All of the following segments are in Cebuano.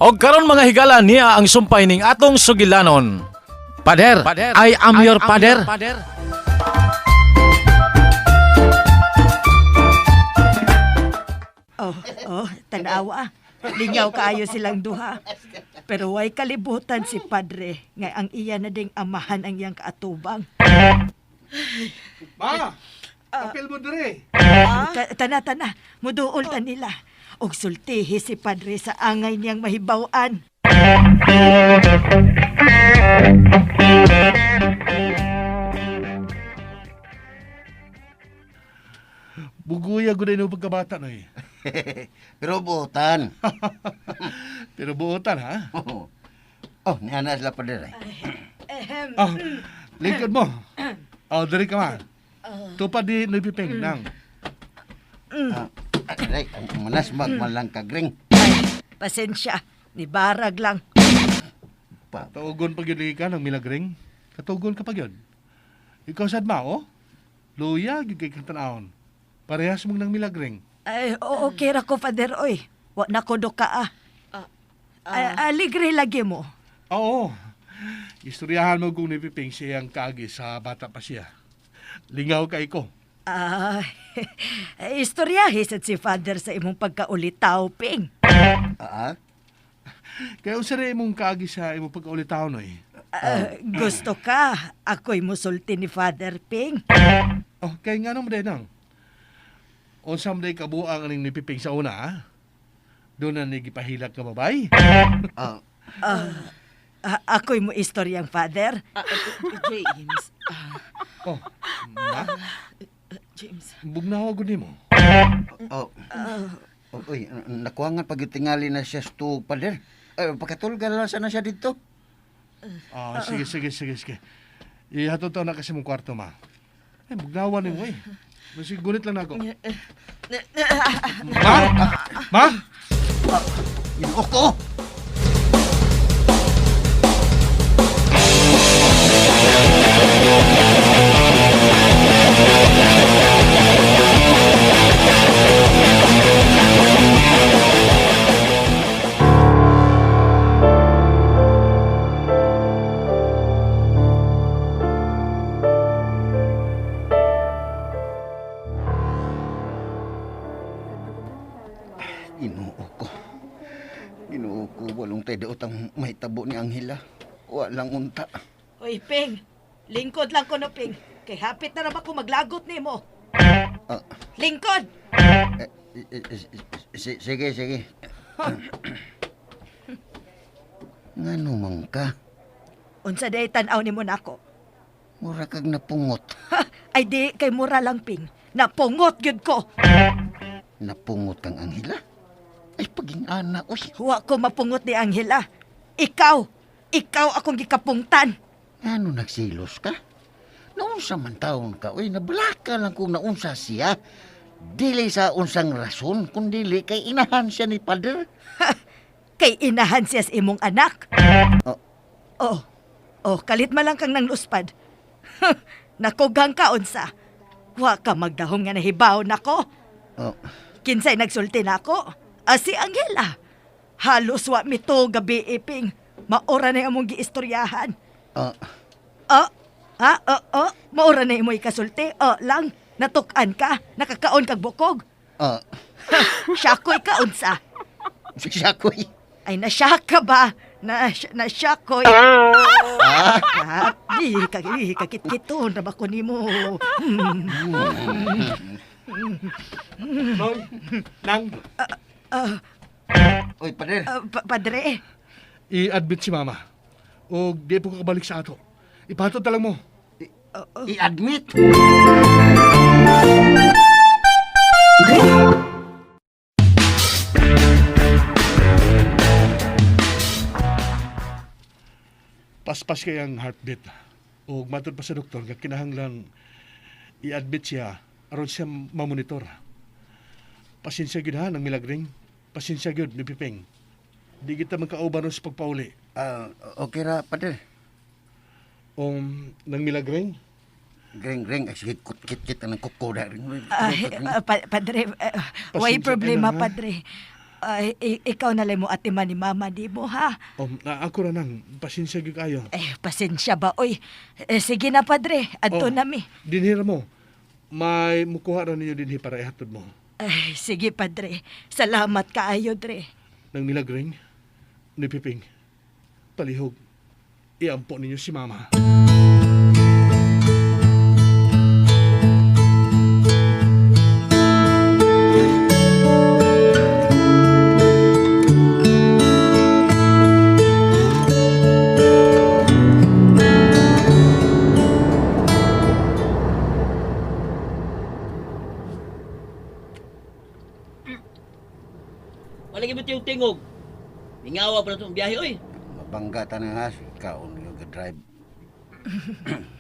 Og karon, mga higala, niya ang sumpay ning atong sugilanon. Pader, I am your pader. Oh, tanawa. Lingaw kaayo silang duha. Pero way kalibutan si Padre nga ang iya na ding amahan ang iyang kaatubang. Ma! Apil mo dire. Tana, tana, muduol ta nila. Og sultihi si Padre sa angay niyang mahibaw-an. Buguya gud ino pagkabata noy. Pero buotan. Pero buotan ha. Oh, niya na sila pa dire. Ehem. Ah, lingkod mo. Oh, diri ka ma. Tupad di noy piping nang. Ah, aray, ang manas magmalang kagring. Pasensya, ni barag lang. Pa, Tugon pag yun ka ng milagring. Katugon ka pag yun. Ikaw sad ma, oh. Luya, gyud kay kang tan-awon. Parehas mong nang milagring. Ay, oo, okay ra ko, Father, oy. Wa na ko do ka, ah. Ay, aligre lagi mo. Oo. Istoryahan mo kung nipiping siyang kaagi sa bata pa siya. Lingaw kay ko. Ah, istoryahe sad si Father sa imong pagkaulitaw, Ping. ah, Kaya unsa rin imong kaagi sa imong pagkaulitaw noy? Ah, gusto ka, ako'y musulti ni Father, Ping. Oh, kay nga nung nang. Unsa man day kabuang aning nipiping sa una, ha? Doon na ni gipahilak ka babay. ah, Ah, ako'y mo istoryang Father. James. Oh, ma, James. bugnawa gud nimo. oh. Oh, uy, nakuha nga pag tingali na siya sa tuog pa dire. Eh, pagkatulga lang sana siya dito. Ah, sige, sige, sige, sige. Ihatod taw na kasi mong kwarto, ma. Ay, bugnawa nimo eh. Masig gunit lang nako. Ma? Ma? Ginoo ko! Ginoo ko. Ginoo ko, walong tayo daot ang mahitabo ni Angela. Walang unta. Oy, Ping. Lingkod lang ko no, Ping. Kay hapit na raman ko maglagot nimo. Ah, Lingkod! eh, eh, eh, sige, sige. Ngano man ka? Unsa day tan-aw nimo nako? Mura kag napungot. Ha, ay di kay mura lang, Ping. Napungot gyud ko. Napungot kang Angela? Ay, paging ana, uy. Wa ko mapungot ni Angela. Ikaw, ikaw akong gikapungtan. Ngano nagsilos ka? Naunsa man taon ka, uy, nabalaka lang kung naunsa siya. Dili sa unsang rason, kung dili kay inahan siya ni Father. Kay inahan siya sa imong anak. Oh. Oh, oh, kalit man lang kang nangluspad. Nakugang ka unsa. Wa ka magdahom nga nahibaw nako. Oh, Kinsay nagsulti nako? Ah, si Angela. Halos wa mito gabi iping. Maora na among giistoryahan. oh, Oh, ha? Oh, oh, maora na imoy kasulti. Oh, lang. Natukan ka. Nakakaon kag bukog. Oh. Siyakoy ka unsa. Siya ko'y. Ay, nasya ka ba? Na, nasyakoy. Ah, Ah, di ka kitkiton na ba ko nimo? Noy, nang, Uy, Father. Ah, padre, i-admit si mama. O di po kakabalik sa ato. Ipatod talang mo. I-admit. Paspas kay ang heartbeat. O matod pa sa doktor nga kinahanglan i-admit siya aron siya mamonitor. Pasensya gyud ha ng milagring. Pasensya gyud ni Piping. Di kita magkauban ron sa pagpauli. Ah, okay ra, Father. Nang milagring, Greng, greng. Ay, sige, kit, kit, ang kuko na. Ah, padre, way Pasensya ka problema, na, ha? padre. Ay, ikaw na lang mo atiman ni mama nimo ha. Ako ra nang pasensya gyud kayo. Eh, pasensya ba oy. Eh, sige na padre, adto Oh, na mi. Dinhi ra mo. May mukuha ra ninyo dinhi para ihatod mo. Ay, sige padre. Salamat kaayo dre. Nang milagring ni Piping. Palihog. Iampo ninyo si mama. Wala gid yung tingog. Mingawa pa na itong biyahe, oy. Mabangga ta nang has, kaon yung drive.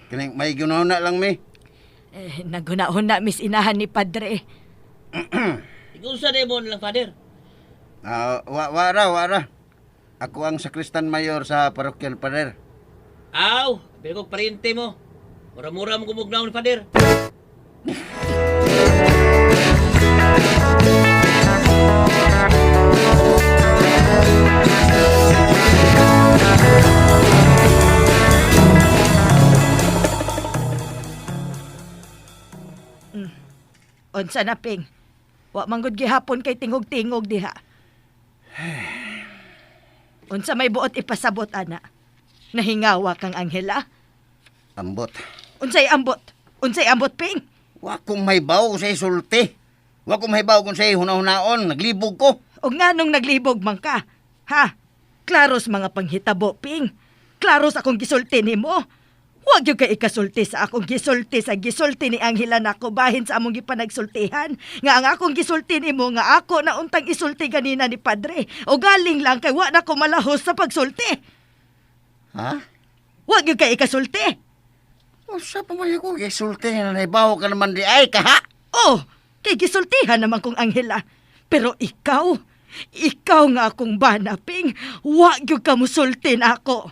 Kining may ginuna lang mi. Eh, naghuna-huna miss inahan ni padre. Ikaw sa mo lang, father. Ah, wa wara wara. Ako ang sakristan mayor sa parokya pader. Aw, pero ko parente mo. Mura-mura mo gumugnaw ni father. Unsa na ping? Wa manggod gihapon kay tingog-tingog diha. Unsa may buot ipasabot ana? Nahingawa kang Angela? Ambot. Unsay ambot? Unsay ambot ping? Wa kong mahibaw sa sulti. Wa kong mahibaw kung sa hunahunaon, naglibog ko. O nganong naglibog man ka? Ha? Klaros mga panghitabo, Ping. Klaros akong gisulti nimo. Huwag yung kay ikasulti sa akong gisulti sa gisulti ni Angela nako bahin sa among gipanagsultihan. Nga ang akong gisulti nimo nga ako na untang isulti ganina ni Padre. O galing lang kay wa na ko malahos sa pagsulti. Ha? Huwag yung kay ikasulti. Usa pa man ako gisulti na nahibaw ka naman di ay kaha. Oh, kay gisultihan naman kong Angela. Pero ikaw, ikaw nga akong bana, Ping. Wa gyud ka musulti na ako.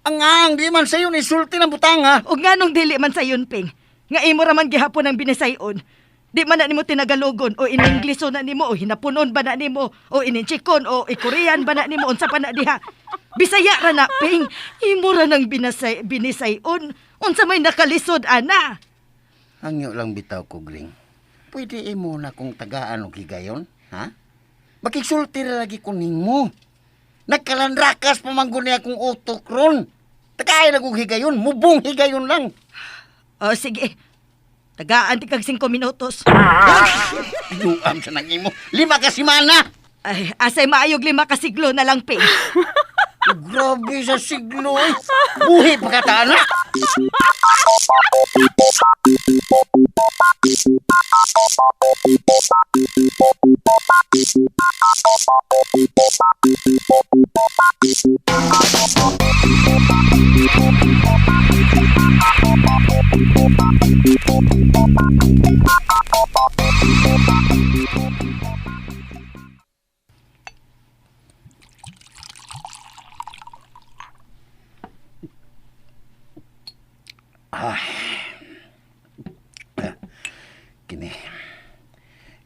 Ang ang di man sayo ni sulti ng butang ha. O nga nung dili man sayon, Ping. Nga imo raman gihapon ang binisayon. Di man na nimo tinagalogon o iningleso na nimo o hinapunon ba na nimo o ininchikon o ikorean ba na nimo unsa pa na diha. Bisaya ra na, Ping. Imo ra nang binasay, binisayon. Unsa may nakalisod ana. Hangyo lang bitaw ko, Gring. Pwede imo na kong tagaan og higayon, ha? Makigsulti ra lagi ko nimo. Nagkalandrakas pa man guni akong utok ron. Tagaay na kong higayon, mubong higayon lang. O sige. Tagaan ti kag 5 minutos. Inuam sa nang imo. 5 ka semana. Ay, asay maayog 5 ka siglo na lang, Ping. Grabe sa siglo. Eh. Buhi pa ka ta, anak. Kini.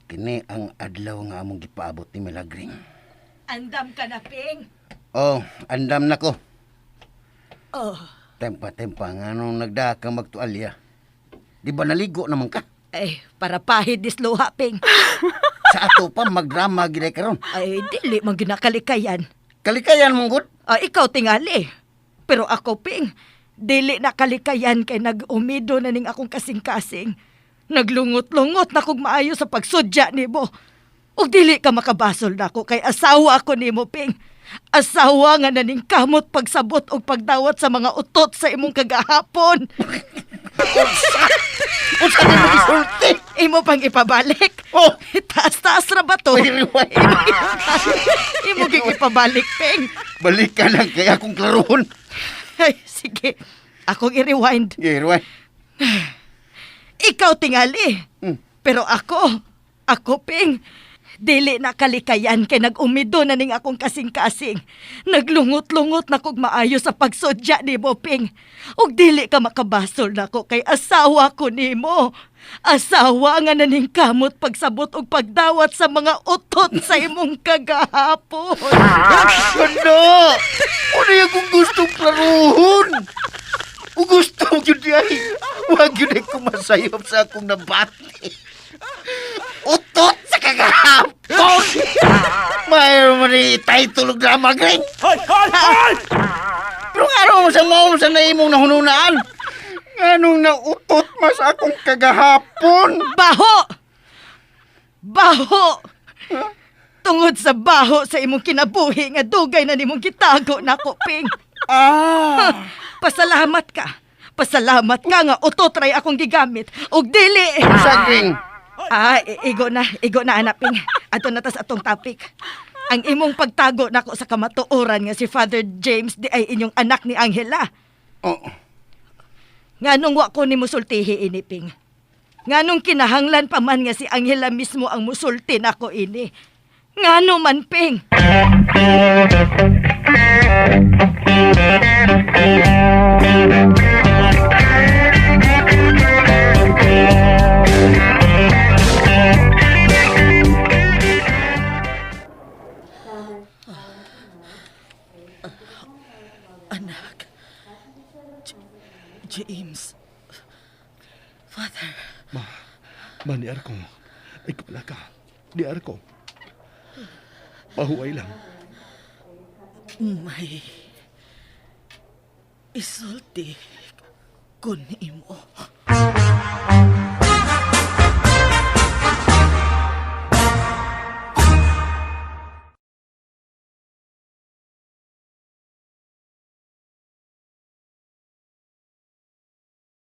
Kini ang adlaw nga among gipaabot ni Milagring. Andam ka na, Ping. Oh, andam na ko. Oh, Tempa-tempa nga nung nagdaa ka magtualya. Di ba naligo naman ka? ay, para pahid disluha, Ping. Sa ato pa magdrama gid karon. Ay, dili man ginakalikayan. Kalikayan mong gud. Ah, ikaw tingali. Pero ako, Ping, dili na kalikayan kay nag-umido na ning akong kasing-kasing. Naglungot-lungot na kog maayo sa pagsudya nimo. Ug dili ka makabasol nako kay asawa ako nimo, Ping. Asawa nga na ning kamot pagsabot og pagdawat sa mga utot sa imong kagahapon. Unsa ni mo gisulti? Imo pang ipabalik. Oh! Taas-taas ra ba to? Uy, rewind. Imo gyud ipabalik, Ping. Balik ka lang kay akong klarohon. Ay, sige. Akong i-rewind. Yeah, rewind. Ikaw tingali. Mm. Pero ako, ako, Ping, Dili na kalikayan kay nag-umido na ning akong kasing-kasing. Naglungot-lungot na kog maayo sa pagsudya ni Ping. Ug dili ka makabasol nako kay asawa ko nimo. Asawa nga naning kamot pagsabot og pagdawat sa mga utot sa imong kagahapon. Ano? Ano yung kung gustong klaruhon? Kung gusto mo yun ay, huwag yun ay kumasayop sa akong nabati. Utot sa kagahapon! Mayroon mo ni itay tulog na magring. Pero nga mo sa mao sa naimong nahununaan? Anong nautot mas akong kagahapon? Baho! Baho! Tungod sa baho sa imong kinabuhi nga dugay na nimong gitago nako, Ping. Ah! Pasalamat ka. Pasalamat ka nga utot ray akong gigamit. Og dili. Sagring! Ah, igo na, igo na anak Ping. Ato na tas atong topic. Ang imong pagtago nako sa kamatuoran nga si Father James di ay inyong anak ni Angela. Oh, Nganong wa ko ni musultihi ini, Ping. Nganong kinahanglan pa man nga si Angela mismo ang musulti nako ini. Ngano man, Ping? Anak. James. Father. Ma, ma ni Arko. Ay kapala ka. Ni Arko. Pahuway lang. May isulti kun imo.